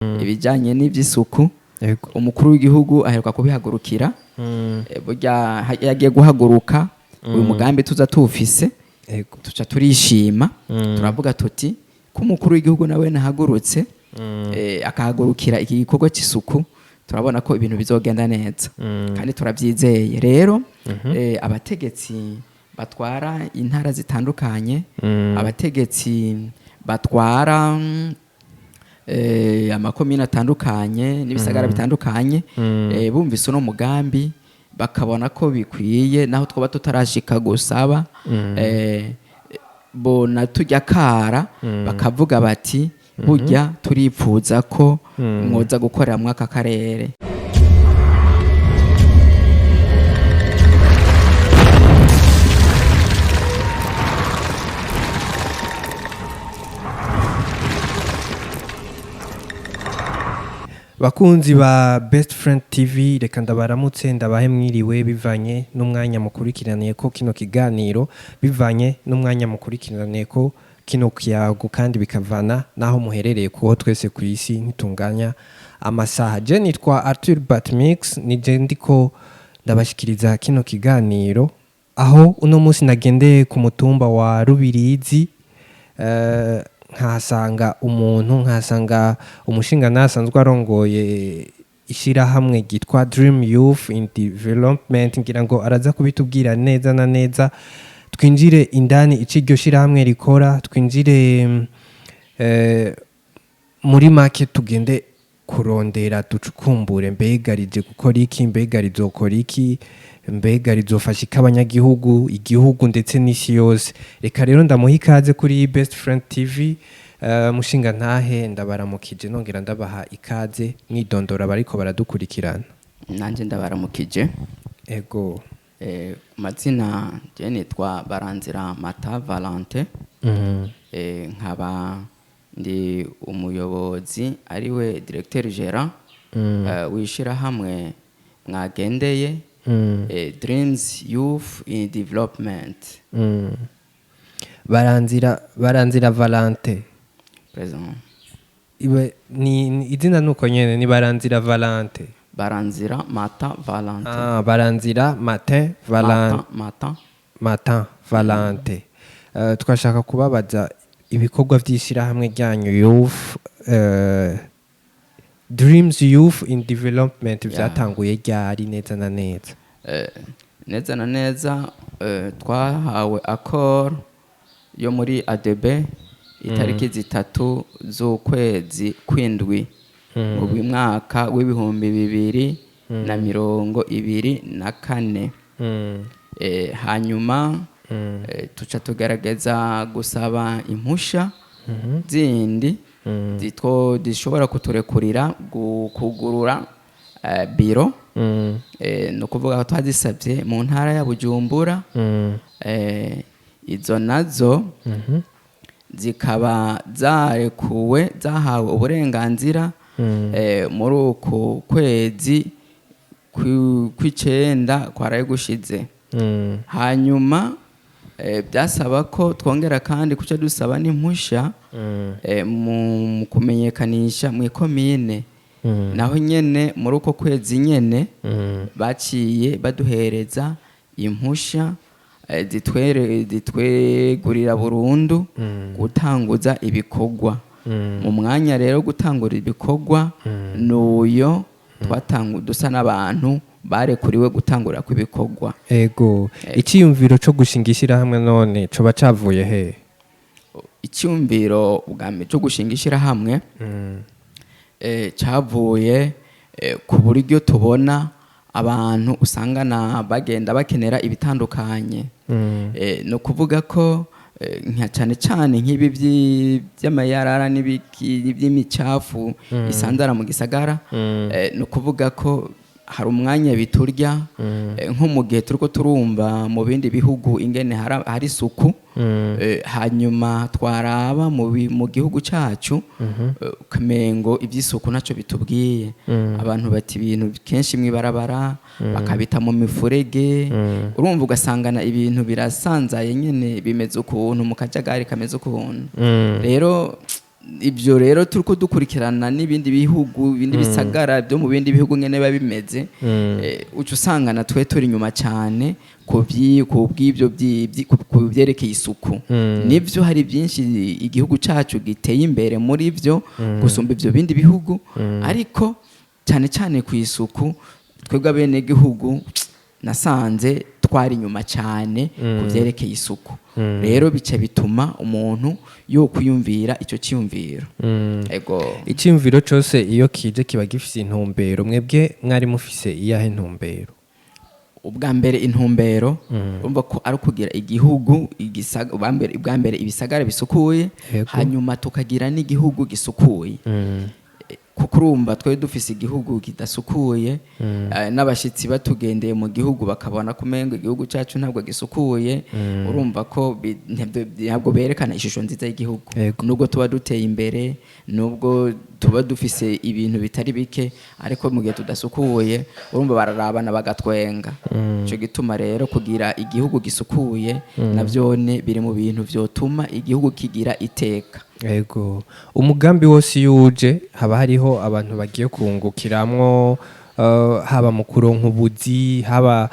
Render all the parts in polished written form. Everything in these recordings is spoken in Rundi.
Ibijyanye n'iby'isuku, Yego. umukuru w'igihugu aheruka kubihagurukira. Burya yagiye guhaguruka uyu mugambi tuza tuwufise, tuca turishima, turavuga tuti ko umukuru w'igihugu nawe nahagurutse, akahagurukira iki gikorwa cy'isuku, turabona ko ibintu bizogenda neza kandi turabyizeye. Rero abategetsi batwara intara zitandukanye, abategetsi batwara amakomine atandukanye n'ibisagara bitandukanye, bumvise uno mugambi bakabona ko bikwiye, naho twaba tutarashika gusaba, bona tujya kara bakavuga bati burya turipfuza ko mwoza gukorera muri aka karere. Bakunzi ba Best Friend TV, reka ndabaramutse, ndabahe mwiriwe bivanye n'umwanya mukurikiraniye ko kino kiganiro, bivanye n'umwanya mukurikiraniye ko kino kiyago, kandi bikavana n'aho muherereye, kuho twese ku isi ntitunganya amasaha. Je nitwa Arthur Batmix, ni je ndiko ndabashikiriza kino kiganiro, aho uno munsi nagendeye ku mutumba wa Rubirizi, nkahasanga umuntu, nkahasanga umushinga asanzwe arongoye ishyirahamwe ryitwa Dream Youth in Development. Ngira ngo araza kubitubwira neza na neza, twinjire indani icyo iryo shyirahamwe rikora, twinjire muri make, tugende kurondera ducukumbure mbega rije gukora iki, mbega rizokora iki, mbega rizofasha iki abanyagihugu, igihugu ndetse n'isi yose. Reka rero ndamuha ikaze kuri Best Friend TV. Mushinga ntahe, ndabaramukije nongera ndabaha ikaze, mwidondora bariko baradukurikirana. Nanjye ndabaramukije. Ego. Ku mazina je nitwa Baranzira Mata Valente. Nkaba ndi umuyobozi, ariwe directeur gérant w'ishirahamwe mwagendeye, Dreams Youth in Development. Baranzira Valente. Présent. Izina nuko nyene ni Baranzira Valente? Baranzira Mata Valente. Ah, Baranzira Matin Valente. Mata, Mata. Matin Valente. Twashaka kubabaza ibikorwa by'ishyirahamwe ryanyu Youth, Dreams Youth in Development, byatanguye ryari neza na neza? Neza na neza, twahawe accord yo muri ADB itariki 3 z'ukwezi kw'indwi mu mwaka w'2024. Hanyuma tuca tugerageza gusaba impusha zindi zishobora kuturekurira kugurura biro. Ni ukuvuga ko twazisabye mu ntara ya Bujumbura. Izo nazo zikaba zarekuwe, zahawe uburenganzira muri uku kwezi kw'icenda kwaraye gushize. Hanyuma byasaba ko twongera kandi kuca dusaba n'impusha mu kumenyekanisha mu ikomine. Naho nyene muri uko kwezi nyene baciye baduhereza impusha zitwegurira burundu gutanguza ibikorwa. Mu mwanya rero gutangura ibikorwa nuyo twatangu dusa n'abantu barekuriwe gutangura kw'ibikorwa. Ego, icyiyumviro cyo gushinga ishyirahamwe none coba cavuye he? Icyumviro bwa mbere cyo gushinga ishyirahamwe cyavuye ku buryo tubona abantu usanga na bagenda bakenera ibitandukanye. Ni ukuvuga ko nka cyane cyane nk'ibi by'amayarara n'ibiki by'imicafu isanzara mu gisagara, ni ukuvuga ko hari umwanya biturya, nko mu gihe turiko turumva mu bindi bihugu ingene hari isuku, hanyuma twaraba mu gihugu cyacu, ukamengo iby'isuku ntacyo bitubwiye. Abantu bata ibintu kenshi mw'ibarabara, bakabita mu mifurege, urumva ugasangana ibintu birasanzaye nyene, bimeze ukuntu mu kajagari kameze ukuntu. Rero Ibyo rero turiko dukurikirana n'ibindi bihugu, ibindi bisagara byo mu bindi bihugu ngene biba bimeze, uca usanga na twe turi inyuma cyane ku bw'ibyo ku byerekeye isuku. Nibyo, hari byinshi igihugu cyacu giteye imbere muri byo gusumba ibyo bindi bihugu, ariko cyane cyane ku isuku twebwe abenegihugu nasanze twari inyuma cyane ku byerekeye isuku. Rero bica bituma umuntu yo kwiyumvira icyo cyiyumviro. Ego. Icyiyumviro cyose iyo kije kiba gifise intumbero. Mwebwe mwari mufise iyahe ntumbero? Ubwa mbere intumbero, urumva ko ari ukugira igihugu ubwa mbere ibisagara bisukuye, hanyuma tukagira n'igihugu gisukuye, kuko urumva twari dufise igihugu kidasukuye, n'abashyitsi batugendeye mu gihugu bakabona ko umengo igihugu cyacu ntabwo gisukuye, urumva ko ntabwo berekana ishusho nziza y'igihugu. Nubwo tuba duteye imbere, nubwo tuba dufise ibintu bitari bike, ariko mu gihe tudasukuye, urumva bararabana bagatwenga. Ico gituma rero kugira igihugu gisukuye navyone biri mu bintu vyotuma igihugu kigira iteka. Ego, umugambi wose iyo uje haba hariho abantu bagiye kungukiramwo, haba mu kuronka ubuzi, haba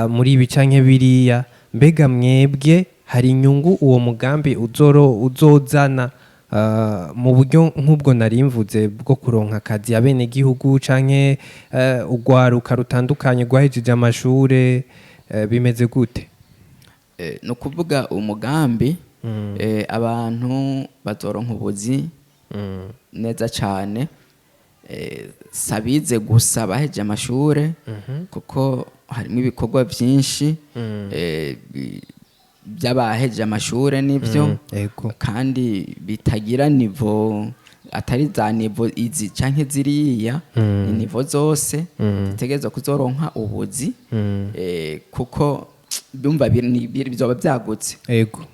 muri ibi canke biriya. Mbega mwebwe hari inyungu uwo mugambi uzozana mu buryo nk'ubwo nari mvuze bwo kuronka akazi abenegihugu canke urwaruka rutandukanye rwahejeje amashure, bimeze gute? Ni ukuvuga umugambi, abantu bazoronka ubuzi neza cyane, sabize gusa baheje amashure, kuko harimo ibikorwa byinshi by'abaheje amashure nibyo, kandi bitagira niveau, atari za niveau izi canke ziriya, ni niveau zose zitegerezwa kuzoronka ubuzi, kuko bumva bizoba byagutse. Ego.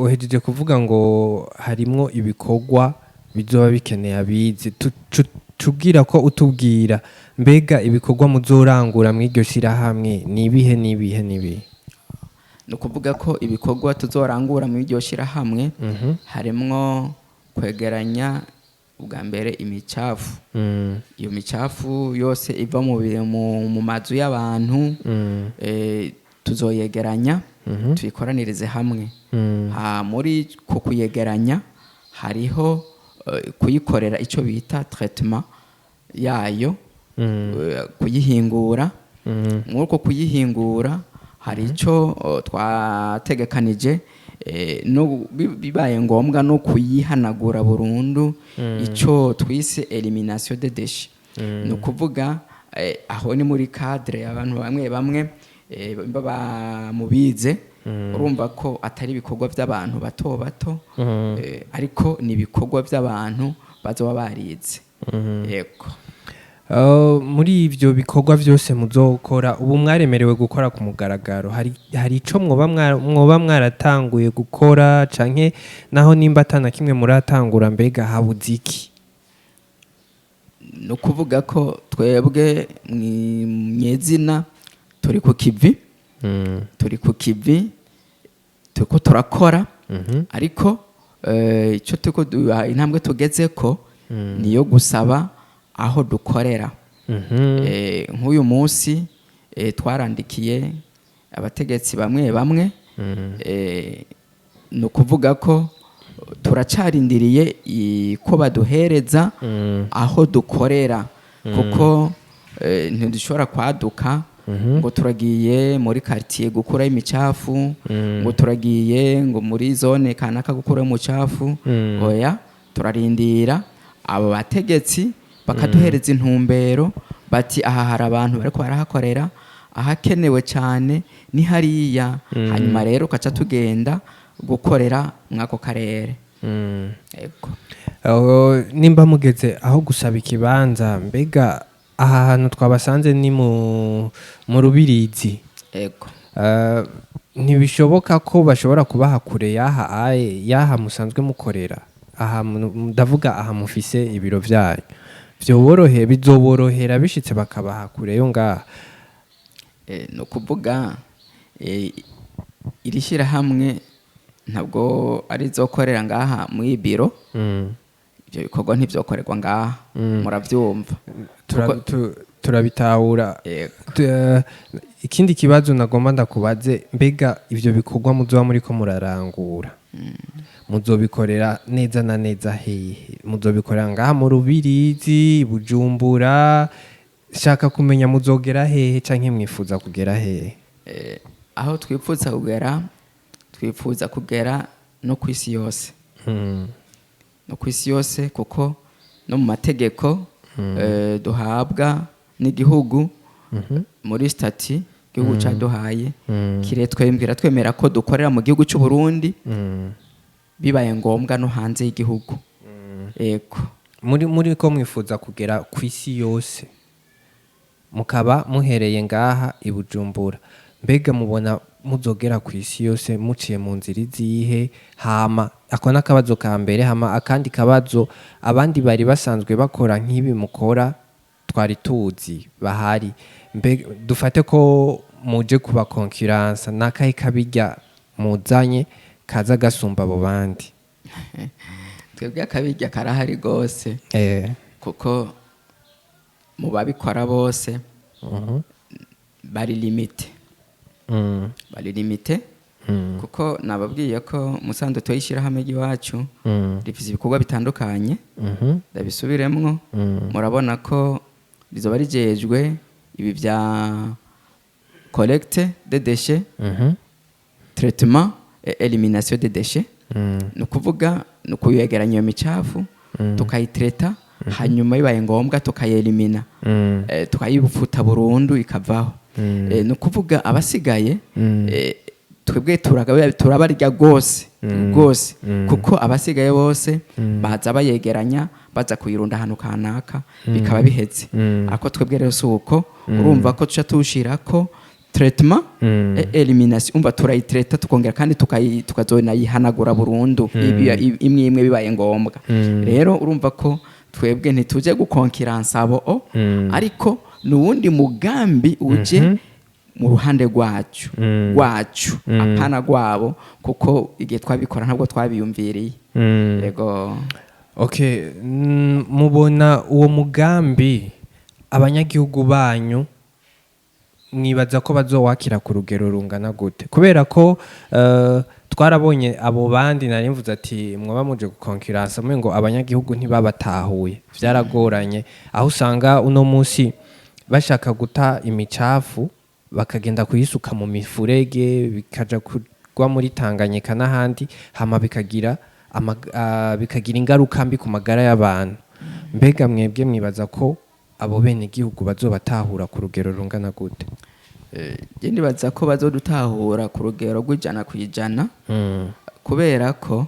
Uhejeje kuvuga ngo harimwo ibikorwa bizoba bikeneye abize. Tubwira ko utubwira mbega ibikorwa muzorangura mw'iryo shirahamwe ni ibihe, n'ibihe, n'ibihe? Ni ukuvuga ko ibikorwa tuzorangura muri iryo shyirahamwe harimwo kwegeranya ubwa mbere imicafu, iyo micafu yose iva mu mazu y'abantu, tuzoyegeranya tuyikoranirize hamwe. Muri ku kuyegeranya hariho kuyikorera icyo bita traitement yayo, kuyihingura. Muri uko kuyihingura hari icyo twategekanije, bibaye ngombwa no kuyihanagura burundu, icyo twise élimination de déchets. Ni ukuvuga aho ni muri cadre abantu bamwe bamwe baba mubize, urumva ko atari ibikorwa by'abantu bato bato, ariko ni ibikorwa by'abantu bazoba barize. Yego. Muri ivyo bikorwa vyose muzokora, ubu mwaremerewe gukora ku mugaragaro, hari ico mwoba mwaratanguye gukora, canke naho nimba atana kimwe muratangura, mbega habuze iki? Ni ukuvuga ko twebwe mw'izina turi ku kivi, turi ku kivi, turiko turakora, ariko icyo turiko intambwe tugeze ko niyo gusaba aho dukorera. Nk'uyu munsi twarandikiye abategetsi bamwe bamwe, ni ukuvuga ko turacarindiriye ko baduhereza aho dukorera, kuko ntidushobora kwaduka ngo turagiye muri quartier gukurayo imicafu, ngo turagiye ngo muri zone kanaka gukurayo umucafu. Oya, turarindira abo bategetsi bakaduhereza intumbero, bati aha hari abantu bariko barahakorera, ahakenewe cyane ni hariya, hanyuma rero ukaca tugenda gukorera mw'ako karere. Ego. Nimba mugeze aho gusaba ikibanza, mbega aha hantu twabasanze ni mu Rubirizi? Ego. Ntibishoboka ko bashobora kubaha kure y'aha aye y'aha musanzwe mukorera aha, ndavuga aha mufise ibiro vyanyu, vyoborohe bizoborohera bishitse bakabaha kure yo ngaha? Ni ukuvuga iri shyirahamwe Ntabwo ari izokorera ngaha mu biro. Ibyo bikorwa ntibyokorerwa ngaha, murabyumva. Turabitahura. Yego. Ikindi kibazo nagomba ndakubaze: mbega ivyo bikorwa muzoba muriko murarangura, muzobikorera neza na neza hehe? Muzobikorera ngaha mu Rubirizi, Bujumbura? Shaka kumenya muzogera hehe canke mwifuza kugera hehe? Aho twifuza kugera, twifuza kugera no ku isi yose, no ku isi yose, kuko no mu mategeko duhabwa n'igihugu, muri statut igihugu cyaduhaye, kiretwembwira twemera ko dukorera mu gihugu cy'u Burundi, bibaye ngombwa no hanze y'igihugu, yego. Muri ko mwifuza kugera ku isi yose, mukaba muhereye ngaha i Bujumbura. Mbega mubona muzogera ku isi yose muciye mu nzira izihe? Hama ako n'akabazo ka mbere. Hama akandi kabazo: abandi bari basanzwe bakora nk'ibi mukora twari tuzi bahari, mbega dufate ko muje kuba concurrence, n'akahe kabirya muzanye kaza gasumba abo bandi? Twebwe akabirya karahari rwose, kuko mu babikora bose bari limité. Bari limité, kuko nababwiye ko musanzwe tuyishyirahamwe ry'iwacu rifite ibikorwa bitandukanye. Ndabisubiremwo: murabona ko rizoba rijejwe ibi bya collecte de déchets, traitement et élimination des déchets. Ni ukuvuga ni ukuyegeranya iyo micafu, tukayitreta, hanyuma bibaye ngombwa tukayelimina, tukayifuta burundu ikavaho. Ni ukuvuga abasigaye, twebwe turabarya rwose rwose, kuko abasigaye bose baza bayegeranya, baza kuyirunda ahantu kanaka, bikaba biheze. Ariko twebwe rero si uko. Urumva ko tuca tuwushirako traitement et élimination. Umva, turayitreta, tukongera kandi tukazonayihanagura burundu, imwe imwe bibaye ngombwa. Rero urumva ko twebwe ntituje gukonkiransa abo o, ariko ni uwundi mugambi uje mu ruhande rwacu, apana rwabo, kuko igihe twabikora ntabwo twabiyumviriye. Yego. Okay, mubona uwo mugambi abanyagihugu banyu mwibaza ko bazowakira ku rugero rungana gute? Kubera ko twarabonye abo bandi nari mvuze ati mwaba muje gukonkiransa mwe, ngo abanyagihugu ntibabatahuye, vyaragoranye, aho usanga uno munsi bashaka guta imicafu bakagenda kuyisuka mu mifurege, bikaja kugwa muri Tanganyika n'ahandi, hama bikagira ingaruka mbi ku magara y'abantu. Mbega mwebwe mwibaza ko abo bene gihugu bazobatahura ku rugero rungana gute? Je nibaza ko bazodutahura ku rugero rw'100%, kubera ko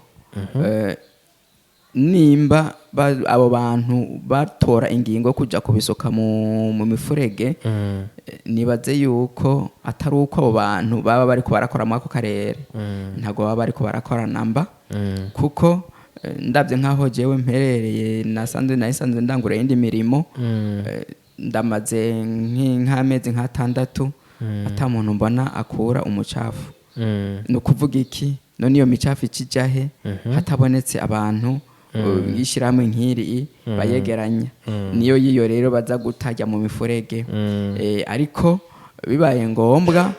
nimba abo bantu batora ingingo yo kuja kubisuka mu mifurege, nibaze yuko atari uko abo bantu baba bariko barakora muri ako karere, ntabwo baba bariko barakora namba, kuko ndabye nk'aho jewe mperereye, nasanzwe nasanzwe ndangura iyindi mirimo, ndamaze nk'amezi nk'atandatu ata muntu mbona akura umucafu. Ni ukuvuga iki none? Iyo micafu ikijya he hatabonetse abantu y'ishyirahamwe nk'iri bayegeranya? Niyo yiyo rero baza gutajya mu mifurege. Ariko bibaye ngombwa,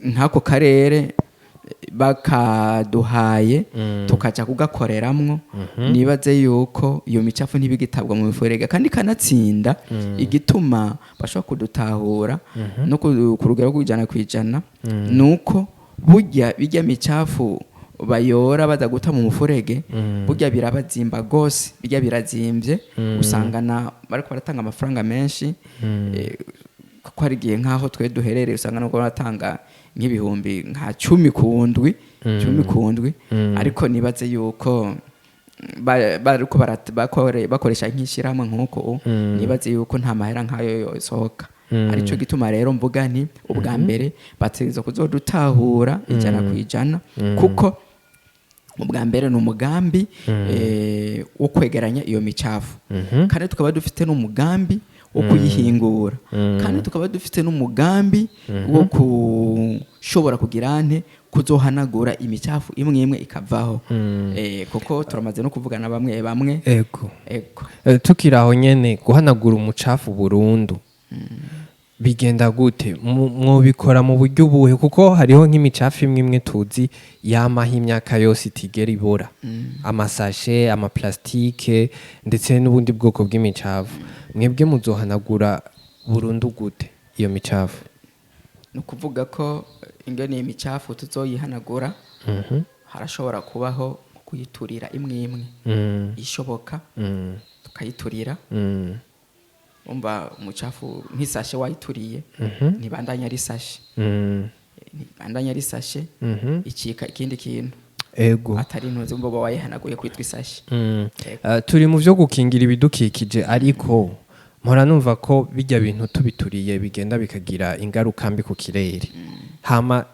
nk'ako karere bakaduhaye tukaja kugakoreramwo, nibaze yuko iyo micafu ntibigitabwa mu mifurege. Kandi kanatsinda igituma bashobora kudutahura no ku rugero rw'100% ni uko burya bijya micafu bayora baza guta mu mufurege, burya birabazimba gose, bijya birazimbye, usangana bariko baratanga amafaranga menshi, kuko hari igihe nk'aho twe duherereye usanga nubwo baratanga nk'ibihumbi nka 10 ku ndwi, 10 ku ndwi. Ariko nibaze yuko bariko bakoresha nk'ishyirahamwe nk'uko, nibaze yuko nta mahera nk'ayo yosohoka. Aricyo gituma rero mvuga nti ubwa mbere bategerezwa kuzodutahura 100%, kuko ubwa mbere ni umugambi wo kwegeranya iyo micafu, kandi tukaba dufite n'umugambi. wo kuyihingura, kandi tukaba dufite n'umugambi wo kushobora kugira nte, kuzohanagura imicafu imwe imwe ikavaho. Kuko turamaze no kuvugana bamwe bamwe. Ego. Tukiri aho nyene, guhanagura umucafu burundu bigenda gute? Mwobikora mu buryo ubuhe? Kuko hariho nk'imicafu imwe imwe tuzi yamaho imyaka yose itigera ibora, amasashe, amaplastike, ndetse n'ubundi bwoko bw'imicafu. Mwebwe muzohanagura burundu gute iyo micafu? Ni ukuvuga ko ingene iyi micafu tuzoyihanagura, harashobora kubaho kuyiturira imwe imwe ishoboka, tukayiturira. Umva, umucafu nk'isashe wayituriye, ntibandanya ari sashe, ntibandanya ari sashe, icika ikindi kintu atari intuzi, umva uba wayihanaguye kwitwa isashe. Ego. Turi mu byo gukingira ibidukikije, ariko mpora numva ko bijya bintu tubituriye bigenda bikagira ingaruka mbi ku kirere, hama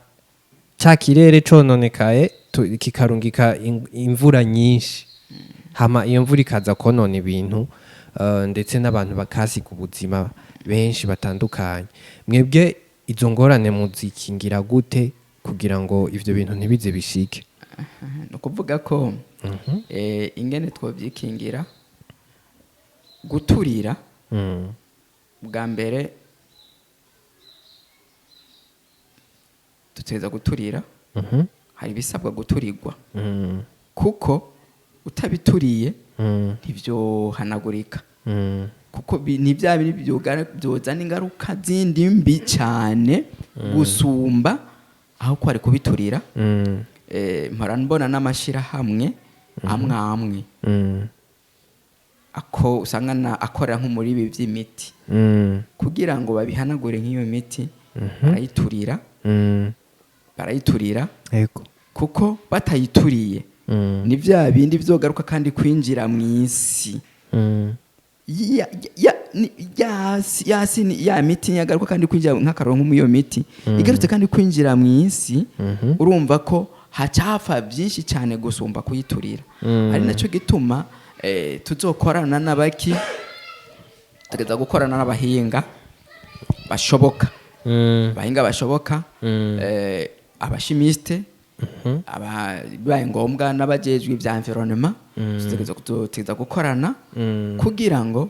ca kirere cononekaye kikarungika imvura nyinshi, hama iyo mvura ikaza konona ibintu, ndetse n'abantu bakasiga ubuzima benshi batandukanye. Mwebwe izo ngorane muzikingira gute kugira ngo ivyo bintu ntibize bishike? Ni ukuvuga ko ingene twobyikingira, guturira, bwa mbere dutegereza guturira. Hari ibisabwa guturirwa, kuko utabituriye ntibyohanagurika, kuko ni bya bindi byozana ingaruka zindi mbi cyane gusumba aho kwari kubiturira. Mpora mbona n'amashyirahamwe amwe amwe ako usanga akorera nko muri ibi by'imiti, kugira ngo babihanagure nk'iyo miti barayiturira, barayiturira, kuko batayituriye ni bya bindi byogaruka kandi kwinjira mu isi. Ya si ya miti yagaruka kandi kwinjira, nk'akaroro nko muri iyo miti igarutse kandi kwinjira mu isi, urumva ko hacapfa byinshi cyane gusumba kuyiturira. Ari nacyo gituma tuzokorana n'abaki, tugeza gukorana n'abahinga bashoboka, abahinga bashoboka, abachimiste, bibaye ngombwa n'abajejwe ibya environnement. Tutegereza gukorana kugira ngo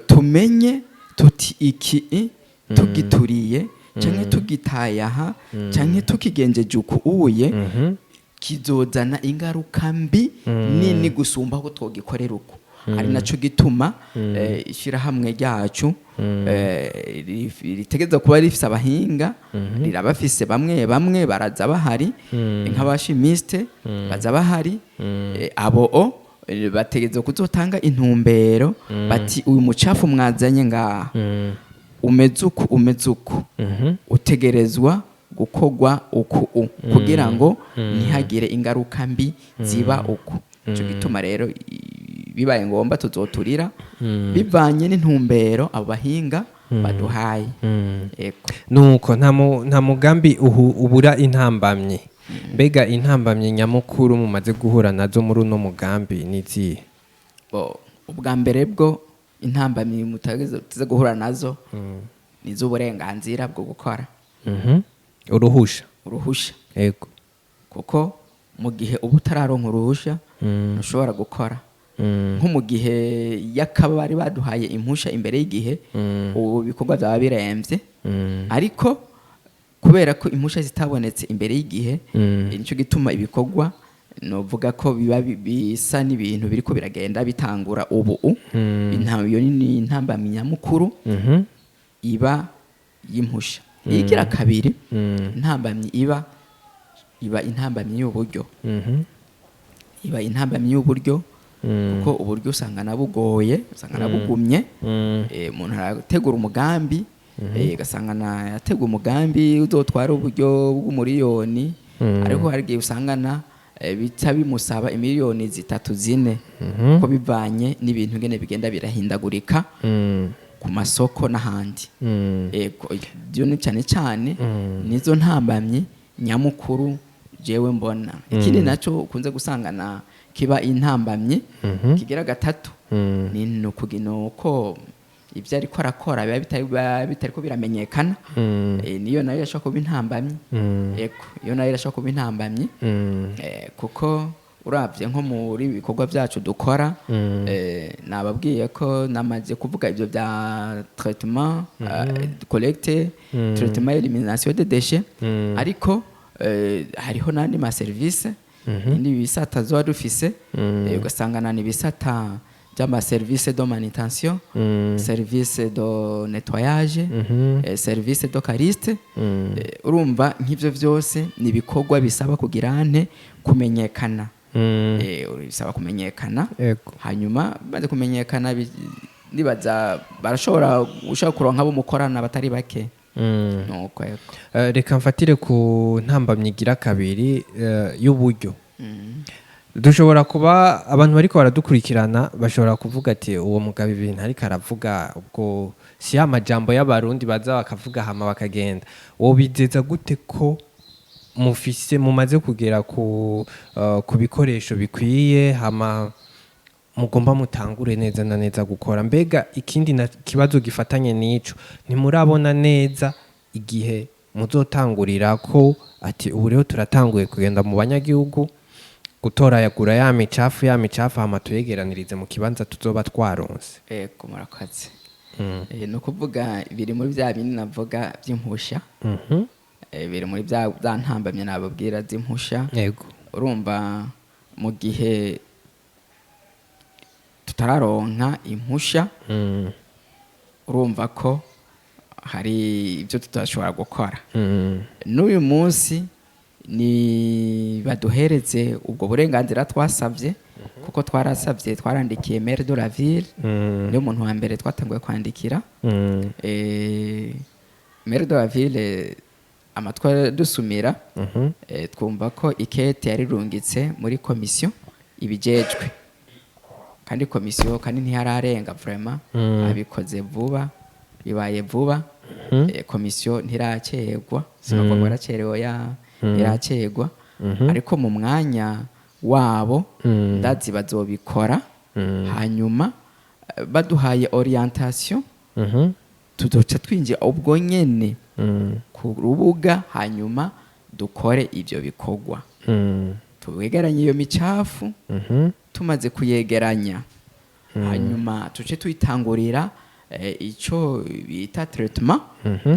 tumenye tuti iki tugituriye canke tugitaye aha canke tukigenjeje uku uye, kizozana ingaruka mbi nini gusumba aho twogikorera uko. Ari naco gituma ishyirahamwe ryacu ritegereza kuba rifise abahinga, rirabafise bamwe bamwe, baraza bahari, nk'abachimiste baza bahari. Abo bategereza kuzotanga intumbero bati uyu mucafu mwazanye ngaha umeze uku, umeze uku, utegerezwa gukorwa uku kugira ngo ntihagire ingaruka mbi ziba uku. Icyo gituma rero bibaye ngombwa tuzoturira bivanye n'intumbero abo bahinga baduhaye. Ego. Nuko nta mugambi ubura intambamyi. Mbega intambamyi nyamukuru mumaze guhura nazo muri uno mugambi ni izihe? Bo, ubwa mbere bwo intambamyi mutageze tuze guhura nazo ni iz'uburenganzira bwo gukora. Uruhusha. Uruhusha. Kuko mu gihe uba utararonka uruhusha ntushobora gukora. Nko mu gihe y'akaba bari baduhaye impusha imbere y'igihe, ubu ibikorwa byaba biremvye, ariko kubera ko impusha zitabonetse imbere y'igihe, nicyo gituma ibikorwa novuga ko biba bisa n'ibintu biriko biragenda bitangura ubu. Iyo ni intambamyi nyamukuru iba y'impusha. Igira kabiri, intambamyi iba intambamyi y'uburyo, iba intambamyi y'uburyo, kuko uburyo usanga nabugoye, usanga nabugumye. Umuntu arategura umugambi, ugasanga yategura umugambi uzotwara uburyo bw'umuriyoni, ariko hari igihe usanga bica bimusaba imiliyoni 3, 4, kuko bivanye n'ibintu ngene bigenda birahindagurika ku masoko n'ahandi. Ego, ibyo ni cyane cyane nizo ntambamyi nyamukuru jewe mbona. Ikindi nacyo ukunze gusangana kiba intambamyi kigira gatatu ni nuko Ibyo ariko arakora biba bitariko biramenyekana. Niyo nayo irashobora kuba intambamyi. Ego, iyo nayo irashobora kuba intambamyi. Kuko urabye nko muri bikorwa byacu dukora, nababwiye ko namaze kuvuga ibyo bya traitement, collecte, traitement, élimination de déchets, ariko hariho n'andi ma service, ibindi bisata zoba dufise, ugasanga na ibisata by'ama service de manutention, service de nettoyage, service de cariste. Urumva nk'ivyo vyose ni ibikorwa bisaba kugira ante? Kumenyekana. Bisaba kumenyekana. Hanyuma maze kumenyekana, nibaza barashobora ushobora kuronka abo mukorana batari bake. Nuko, yego. Reka mfatire ku ntambamyi igira kabiri, y'uburyo. Dushobora kuba abantu bariko baradukurikirana bashobora kuvuga ati: "Uwo mugabo ibintu ariko aravuga, ubwo si ya majambo y'Abarundi baza bakavuga hama bakagenda." Wobizeza gute ko mufise, mumaze kugera ku bikoresho bikwiye, hama mugomba mutangure neza na neza gukora? Mbega ikindi na kibazo gifatanye n'ico, ntimurabona neza igihe muzotangurira ko ati: "Ubu rero turatanguye kugenda mu banyagihugu gutorayagura ya micafu, hama tuyegeranirize mu kibanza tuzoba twaronse"? Ego, murakoze. Ni ukuvuga biri muri bya bindi navuga by'impusha. Biri muri bya ntambamye nababwira z'impusha. Urumva mu gihe tutararonka impusha, urumva ko hari ibyo tutashobora gukora. N'uyu munsi ni baduhereze ubwo burenganzira twasabye, kuko twarasabye, twarandikiye maire de la ville. Niyo muntu wa mbere twatanguye kwandikira. Maire de la ville amatwi dusumira, twumva ko ikete yarirungitse muri komisiyo ibijejwe, kandi komisiyo kandi ntiyararenga, vraiment abikoze vuba, bibaye vuba. Komisiyo ntiracerwa, sinavuga ngo yaracerewe, ya ntiracerwa, ariko mu mwanya wabo ndazi bazobikora. Hanyuma baduhaye orientation, tuzoca twinjira ubwo nyene ku rubuga, hanyuma dukore ivyo bikorwa, twegeranye iyo micafu. Tumaze kuyegeranya, hanyuma tuce tuyitangurira ico bita traitement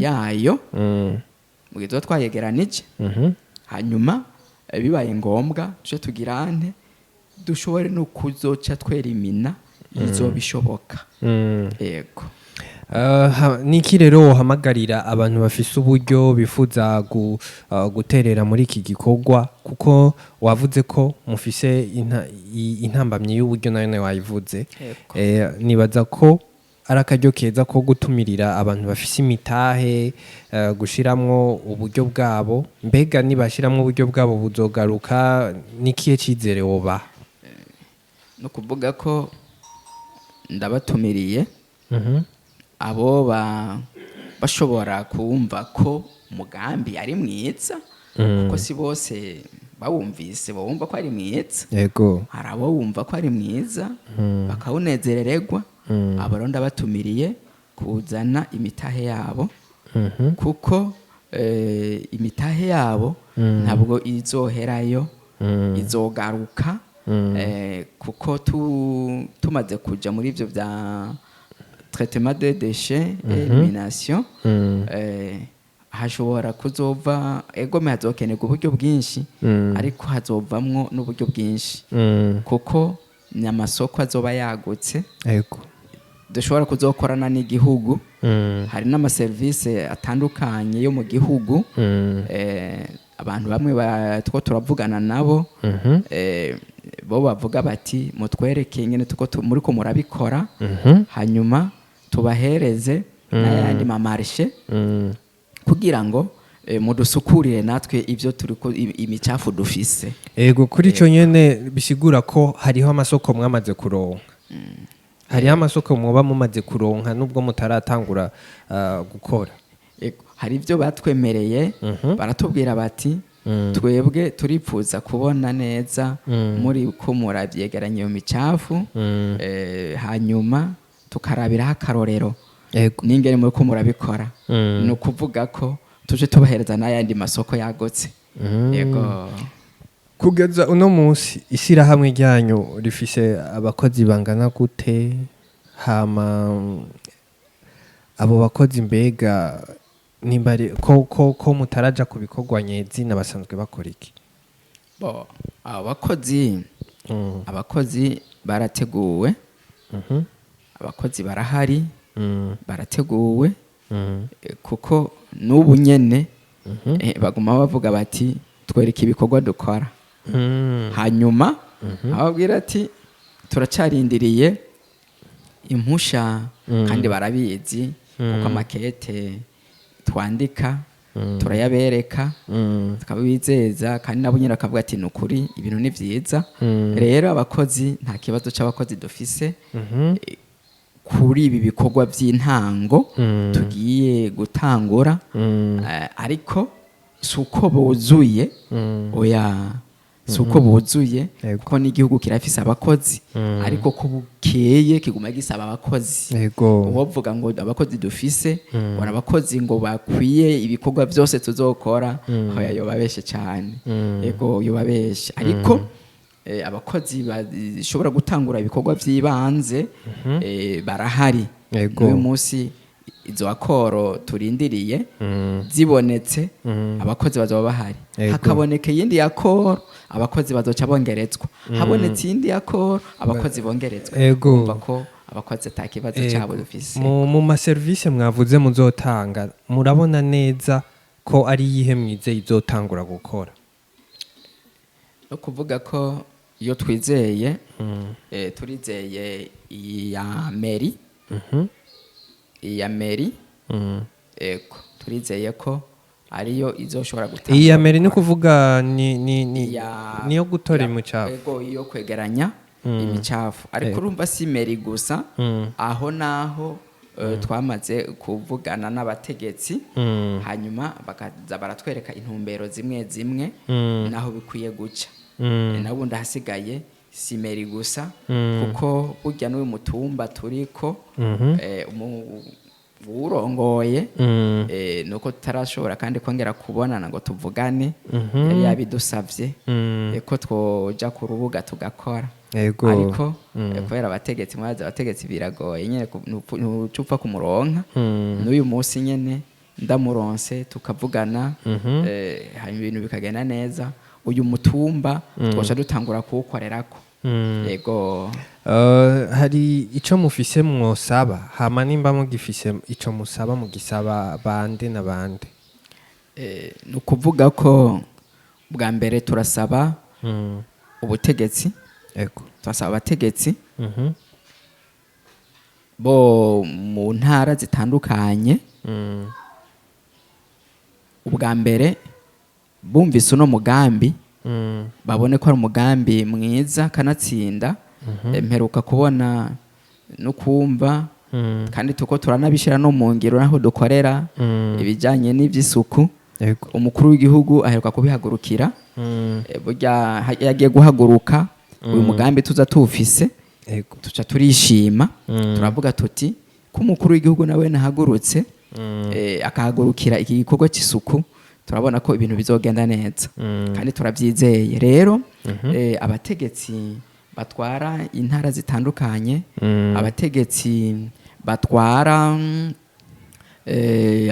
yayo mu gihe tuba twayegeranije. Hanyuma bibaye ngombwa tuce tugira ante? Dushobore no kuzoca twerimina izo bishoboka. Yego. Niki rero wohamagarira abantu bafise uburyo bifuza guterera muri iki gikorwa? Kuko wavuze ko mufise intambamyi y'uburyo, nayo nayo wayivuze. Yego. Nibaza ko ari akaryo keza ko gutumirira abantu bafise imitahe gushiramwo uburyo bwabo. Mbega nibashiramwo uburyo bwabo buzogaruka? Nikihe cizere wobaha? No kuvuga ko ndabatumiriye abo bashobora kumva ko umugambi ari mwiza, kuko si bose bawumvise bawumva ko ari mwiza. Hari abo bumva ko ari mwiza bakawunezerererwa. Abo rero ndabatumiriye kuzana imitahe yabo, kuko imitahe yabo ntabwo izoherayo, izogaruka, kuko tumaze kuja muri ivyo bya traitement de déchets et élimination, hashobora kuzova egome hazokenerwa uburyo bwinshi, ariko hazovamwo n'uburyo bwinshi, kuko ni amasoko azoba yagutse dushobora kuzokorana n'igihugu. Hari n'amaserivisi atandukanye yo mu gihugu. Abantu bamwe two turavugana nabo, bo bavuga bati: "Mutwereke ingene tuko muriko murabikora, hanyuma tubahereze n'ayandi ma marchés kugira ngo mudusukurire natwe ibyo turiko imicafu dufise." Ego, kuri ico nyene bisigura ko hariho amasoko mwamaze kuronka, hariho amasoko mwoba mumaze kuronka nubwo mutaratangura gukora. Ego, hari ibyo batwemereye, baratubwira bati: "Twebwe turipfuza kubona neza muri ko murabyegeranya iyo micafu, hanyuma tukarabiraho akarorero." N'ingene muriko murabikora, ni ukuvuga ko tuje tubahereza n'ayandi masoko yagutse. Yego. Kugeza uno munsi, ishyirahamwe ryanyu rifise abakozi bangana gute? Hama abo bakozi mbega nimba ko mutaraja ku bikorwa nyezina, basanzwe bakora iki? Bo, abakozi, abakozi barateguwe. Abakozi barahari, barateguwe, kuko n'ubu nyene baguma bavuga bati: "Twereke ibikorwa dukora." Hanyuma ababwira ati: "Turacarindiriye impusha." Kandi barabizi, kuko amakete twandika turayabereka, tukabizeza, kandi nabo nyine bakavuga ati: "Ni ukuri, ibintu ni byiza." Rero abakozi, nta kibazo cy'abakozi dufise kuri ibi bikorwa by'intango tugiye gutangura. Ariko si uko buzuye, oya, si uko buzuye, kuko n'igihugu kirafise abakozi, ariko ko bukeye kiguma gisaba abakozi. Uwovuga ngo abakozi dufise, ngo abakozi ngo bakwiye ibikorwa byose tuzokora, oya, yobabeshe cyane. Yego, yobabeshe. Ariko abakozi bashobora gutangura ibikorwa by'ibanze barahari. N'uyu munsi izo accords turindiriye zibonetse, abakozi bazoba bahari. Hakaboneka iyindi accord, abakozi bazoca bongerezwa. Habonetse iyindi accord, abakozi bongerezwa. Urumva ko abakozi ata kibazo cyabo dufise. Mu maserivisi mwavuze muzotanga, murabona neza ko ari iyihe mwizeye izotangura gukora? No kuvuga ko iyo twizeye, turizeye iyi ya mairie, iyi ya mairie. Ego, turizeye ko ariyo izoshobora gutangura Iyi ya mairie ni gukora. kuvuga ni niyo gutora imicafu? Ego, iyo kwegeranya imicafu. Ariko urumva si mairie gusa. Aho naho twamaze kuvugana n'abategetsi, hanyuma bakaza baratwereka intumbero zimwe zimwe naho bikwiye guca. Nabundi ahasigaye si mairie gusa, kuko burya n'uyu mutumba turiko, uwurongoye, nuko tutarashobora kandi kongera kubonana ngo tuvugane. Yari yabidusavye ko twoja ku rubuga tugakora. Ariko kubera abategetsi, mwazi abategetsi biragoye nyene, ntuca upfa kumuronka. N'uyu munsi nyene ndamuronse tukavugana, hanyuma ibintu bikagenda neza, uyu mutumba twoca dutangura kuwukorerako. Yego. Hari ico mufise mwosaba? Hama nimba mugifise ico musaba, mugisaba bande na bande? Ni ukuvuga ko bwa mbere turasaba ubutegetsi. Turasaba abategetsi bo mu ntara zitandukanye. Ubwa mbere bumvise uno mugambi, babone ko ari umugambi mwiza, kanatsinda. Mperuka kubona no kumva, kandi tuko turanabishyira no mu ngiro naho dukorera ibijyanye n'iby'isuku. Umukuru w'igihugu aheruka kubihagurukira. Burya yagiye guhaguruka uyu mugambi tuza tuwufise, tuca turishima, turavuga tuti ko umukuru w'igihugu nawe nahagurutse, akahagurukira iki gikorwa cy'isuku, turabona ko ibintu bizogenda neza, kandi turabyizeye. Rero abategetsi batwara intara zitandukanye, abategetsi batwara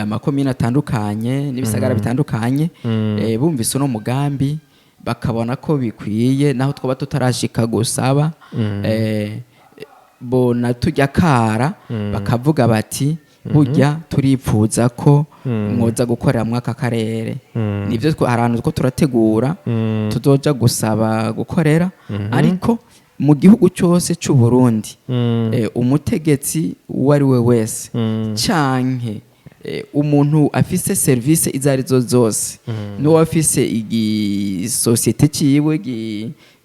amakomine atandukanye n'ibisagara bitandukanye, bumvise uno mugambi bakabona ko bikwiye, naho twaba tutarashika gusaba, bona tujya kara bakavuga bati: "Burya turipfuza ko mwoza gukorera muri aka karere." Nibyo, hari ahantu two turategura tuzoja gusaba gukorera. Ariko mu gihugu cyose cy'u Burundi, umutegetsi uwo ari we wese canke umuntu afise service izo arizo zose, n'uwo afise igisosiyete ciwe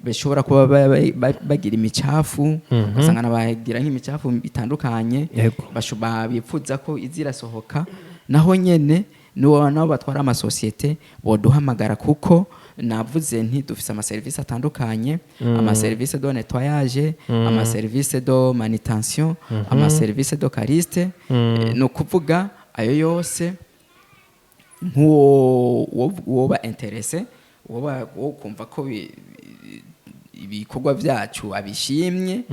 bashobora kuba bagira imicafu, ugasanga bagira nk'imicafu itandukanye, bipfuza ko iza irasohoka, naho nyene n'uwo nabo batwara amasosiyete boduhamagara, kuko Navuze nti dufise amaserivisi atandukanye: amaserivisi de nettoyage, amaserivisi de manutention, amaserivisi de cariste. Ni ukuvuga ayo yose, nk'uwo woba intéressé, woba wo kumva ko ibikorwa byacu abishimye,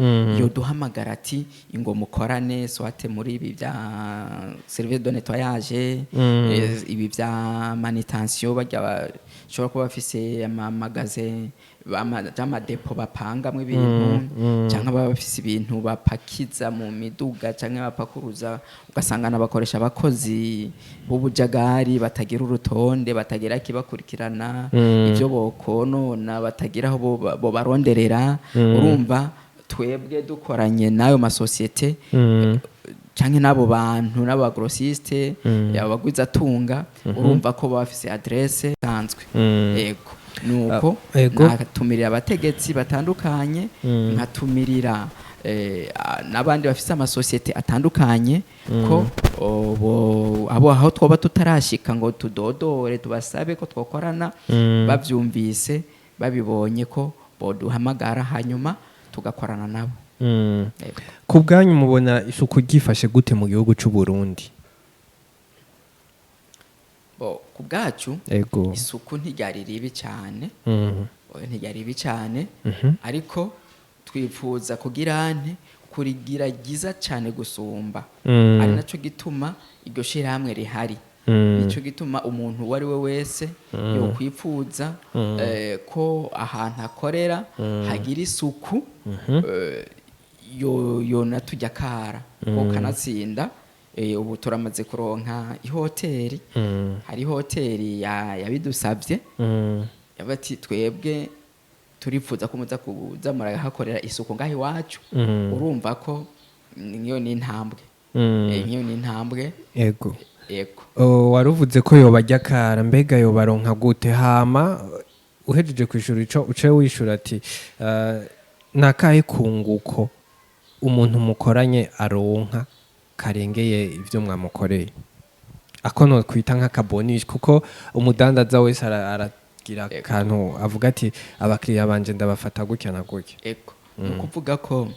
yoduhamagara ati ingo mukorane, soit muri ibi bya service de nettoyage, ibi bya manutention, bajya bashobora kuba bafise amamagaze, amadépôts bapangamwo ibintu, cyangwa baba bafise ibintu bapakiza mu miduga cyangwa bapakuruza, ugasanga nabakoresha abakozi b'ubujagari batagira urutonde, batagira kibakurikirana, ibyo bokonona batagira aho bobaronderera. Urumva twebwe dukoranye n'ayo masosiyete canke n'abo bantu n'abagrossistes, abagwizatunga, urumva ko baba bafise adresse isanzwe. Yego, nuko. Ego. Natumirira abategetsi batandukanye, nkatumirira n'abandi bafise amasosiyete atandukanye ko abo aho twoba tutarashika ngo tudodore tubasabe ko twokorana, bavyumvise, babibonye, ko boduhamagara hanyuma tugakorana nabo. Yego. Ku bwanyu mubona isuku ryifashe gute mu gihugu cy'u Burundi? Bo, ku bwacu, isuku ntiryari ribi cyane. Oya, ntiryari ribi cyane, ariko twifuza kugira nte kurigira ryiza cyane gusumba. Ari nacyo gituma iryo shyirahamwe rihari. Nicyo gituma umuntu uwo ari we wese yokwipfuza ko ahantu akorera hagira isuku, yonatujya kara ko kanatsinda. Ubu turamaze kuronka ihoteri. Hari ihoteri yabidusabye, yavuze ati twebwe turifuza ko muza kuza murahakorera isuku ngaho iwacu. Urumva ko niyo ni intambwe. Nk'iyo ni intambwe. Yego. Oh, waruvuze ko yobajya kara, mbega yobaronka gute? Hama uhejeje kwishura ico, uce wishura ati nakahe kunguko umuntu mukoranye aronka karengeye ivyo mwamukoreye, ako no kwita nk'akabonus, kuko umudandaza wese aragira akantu avuga ati abakiriya banje ndabafata gutya na gutya. Ego, ni ukuvuga ko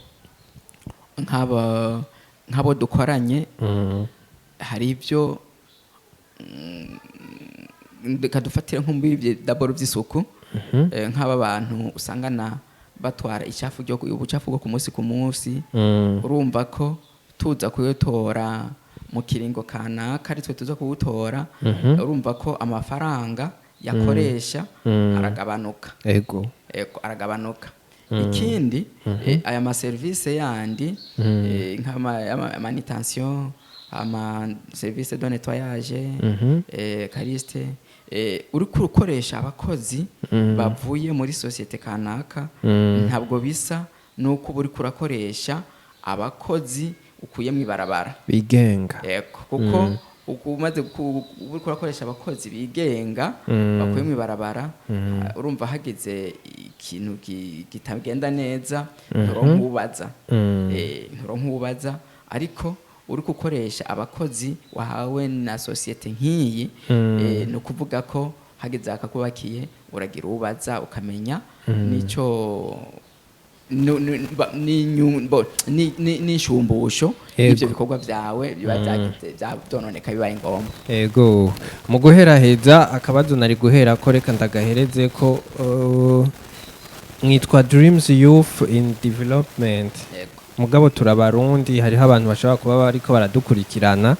nk'abo dukoranye hari ibyo, reka dufatire nko muri ibyo d'abord by'isuku. Nk'aba bantu usangana batwara icafu ryo ubucafu bwo ku munsi ku munsi, urumva ko tuza kuyotora mu kiringo kanaka, ari twe tuza kuwutora, urumva ko amafaranga yakoresha aragabanuka. Ego, aragabanuka. Ikindi, aya maserivisi yandi, nk'ama manutention, ama service de nettoyage, cariste, uriko ukoresha abakozi bavuye muri société kanaka, ntabwo bisa nuko uba uriko urakoresha abakozi ukuye mu ibarabara. Bigenga. Yego, kuko umaze uba uriko urakoresha abakozi bigenga bakuye mu ibarabara, urumva hagize ikintu kitagenda neza nturonka ubaza. Nturonka ubaza. Ariko uri gukoresha abakozi wahawe na société nk'iyi, ni ukuvuga ko hageze akakubakiye uragira ubaza, ukamenya nico n'ishumbusho y'ivyo bikorwa vyawe biba vyagize byononeka bibaye ngombwa. Ego, mu guheraheza, akabazo nari guhera ko reka ndagahereze ko mwitwa Dreams Youth in Development. Yego. Mugabo turabarundi, hariho abantu bashobora kuba bariko baradukurikirana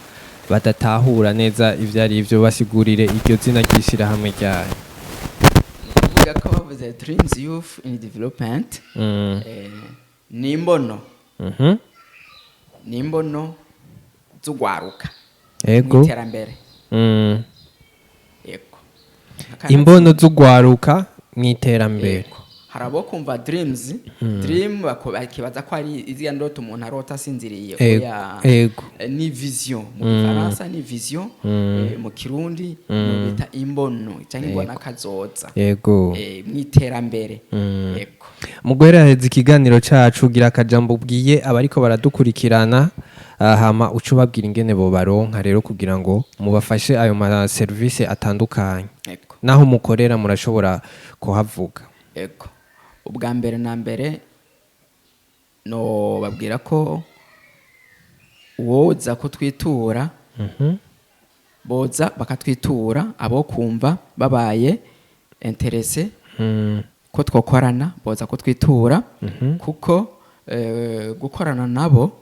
badatahura neza ivyo ari vyo. Basigurire iryo zina ry'ishirahamwe ryayo. Ni ukuvuga ko bavuze Dreams Youth in Development, ni imbono, ni imbono z'ugwaruka mu iterambere. Yego. Imbono z'ugwaruka mu iterambere. Yego. Hari abo kumva dreams, dream bakibaza ko ari iziya ndoto umuntu arota asinziriye. Oya. Ni vision mu Gifaransa, ni vision. Mu Kirundi no bita imbono cyangwa imbona kazoza mu iterambere. Yego. Mu guheraheza ikiganiro cacu, gira akajambo ubwiye abariko baradukurikirana. Hama uca ubabwira ingene bobaronka rero kugira ngo mubafashe ayo ma service atandukanye. Ego. Naho mukorera murashobora kuhavuga. Ego, ubwa mbere na mbere no babwira ko woza kutwitura, boza bakatwitura abo kumva babaye intéressés ko twokorana, boza kutwitura, kuko gukorana nabo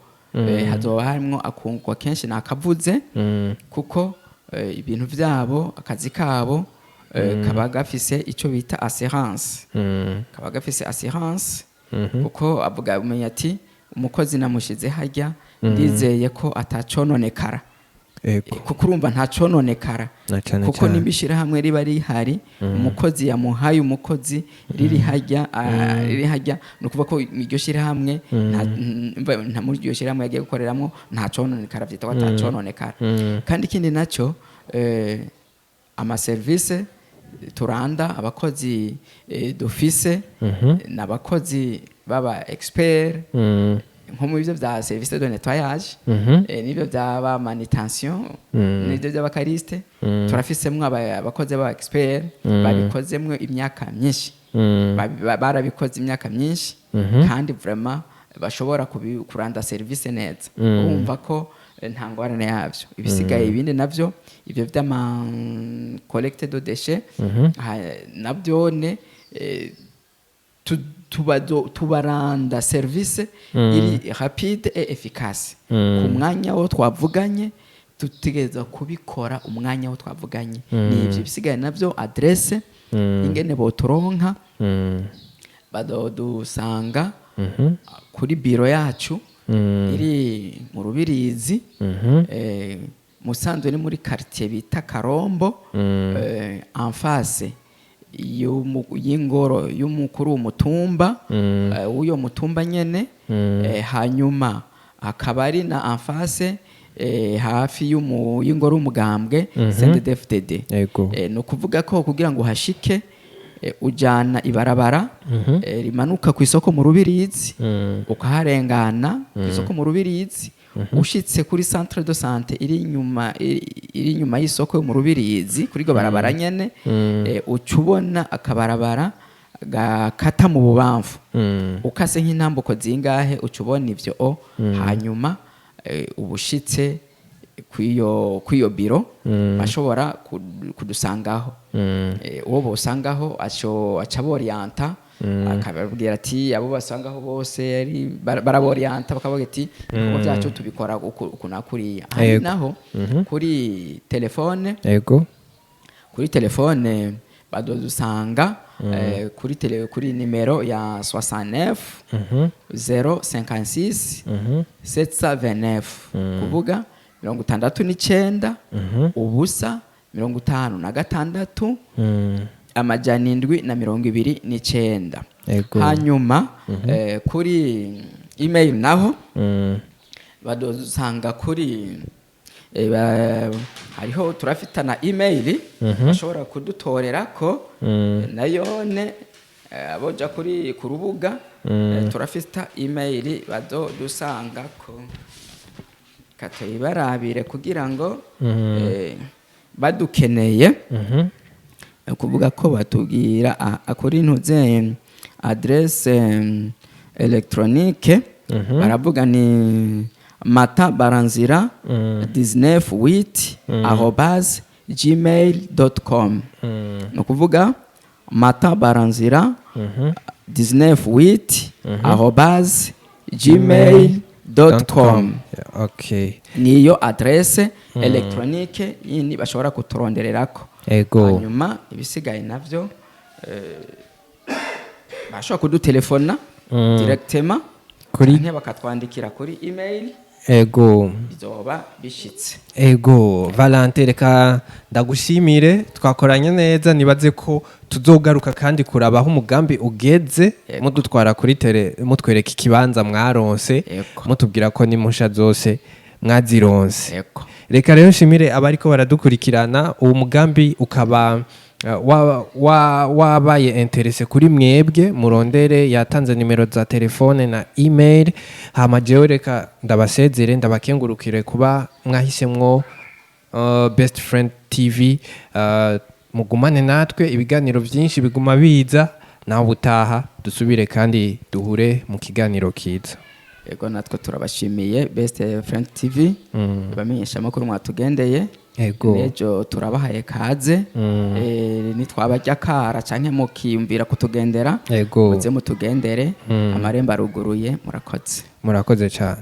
hazoba harimwo akunguka kenshi nakavuze, kuko ibintu byabo, akazi kabo kaba gafise icyo bita assurance, kaba gafise assurance, kuko avuga umenya ati umukozi namushize hajya, ndizeye ko atacononekara. Kuko urumva ntacononekara. Na cane kuko cane. nimba ishyirahamwe riba rihari, umukozi yamuhaye umukozi riri hajya, riri hajya, ni ukuvuga ko iryo shyirahamwe nta muri iryo shyirahamwe yagiye gukoreramo ntacononekara, byitwa ko atacononekara. Kandi ikindi nacyo, amaserivisi turanda, abakozi dufise ni abakozi baba expert nko mu byo bya service de nettoyage, n'ibyo byaba manutention, n'ibyo by'aba cariste. Turafisemwo abakozi b'aba expert babikozemwo imyaka myinshi. Barabikoze imyaka myinshi kandi vraiment bashobora kuranda service neza. Urumva ko nta ngorane yabyo. Ibisigaye ibindi navyo, ibyo by'ama collecte de déchets, nabyone tubaranda service iri rapide et efficace ku mwanya wo twavuganye. Dutegereza kubikora umwanya wo twavuganye. Ni ibyo bisigaye nabyo, adresse ingene boturonka, badodusanga kuri biro yacu iri mu Rubirizi, musanzwe ni muri quartier bita Karombo, en face y'ingoro y'umukuru w'umutumba, w'uyo mutumba nyene, hanyuma akaba ari na en face, hafi y'ingoro y'umugambwe CNDD-FDD. Ni ukuvuga ko kugira ngo uhashike, ujana ibarabara rimanuka ku isoko mu Rubirizi, ukaharengana ku isoko mu Rubirizi, ushitse kuri centre de santé iri inyuma y'isoko yo mu Rubirizi, kuri iryo barabara nyene, uca ubona akabarabara gakata mu bubamfu. Ukase nk'intambuko zingahe, uca ubona ivyo o hanyuma ubushitse kw'iyo biro, bashobora kudusangaho. Uwo bosangaho aco aca boriyanta, akababwira ati abo basangaho bose ari baraboriyanta, bakavuga ati ibikorwa byacu tubikora uku na kuriya. Hari naho kuri telefone. Kuri telefone badodusanga kuri nimero ya 69 056 729, kuvuga 69 0 56 729. Hanyuma kuri email naho badusanga kuri hariho, turafitana email bashobora kudutorera ko nayone, aboja kuri ku rubuga, turafita email badodusanga ko katuyibarabire kugira ngo badukeneye. Ni ukuvuga ko batubwira kuri ntuze adresse électronique, baravuga ni matabaranzira 198@gmail.com. Ni ukuvuga matabaranzira 198@gmail.com. Niyo adresse électronique yindi bashobora kuturondererako. Hanyuma ibisigaye navyo, bashobora kudutelefona directement canke bakatwandikira kuri email, bizoba bishitse. Ego Valente, reka ndagushimire, twakoranye neza. Nibaze ko tuzogaruka kandi kuraba aho umugambi ugeze, mudutwara kuri terrain, mutwereka ikibanza mwaronse, mutubwira ko n'impusha zose mwazironse. Reka rero nshimire abariko baradukurikirana. Uwo mugambi ukaba Wabaye intéressé kuri mwebwe, murondere, yatanze nimero za telefone na email. Hama jewe reka ndabasezere, ndabakengurukire kuba mwahisemwo Best Friend TV. Mugumane natwe, ibiganiro byinshi biguma biza. Nawe ubutaha dusubire kandi duhure mu kiganiro kiza. Yego, natwe turabashimiye, Best Friend TV, bamenyesha amakuru mwatugendeye. N'ejo turabahaye kaze. Nitwabarya kara canke mukiyumvira kutugendera, muze mutugendere, amarembo aruguruye. Murakoze. Murakoze cyane.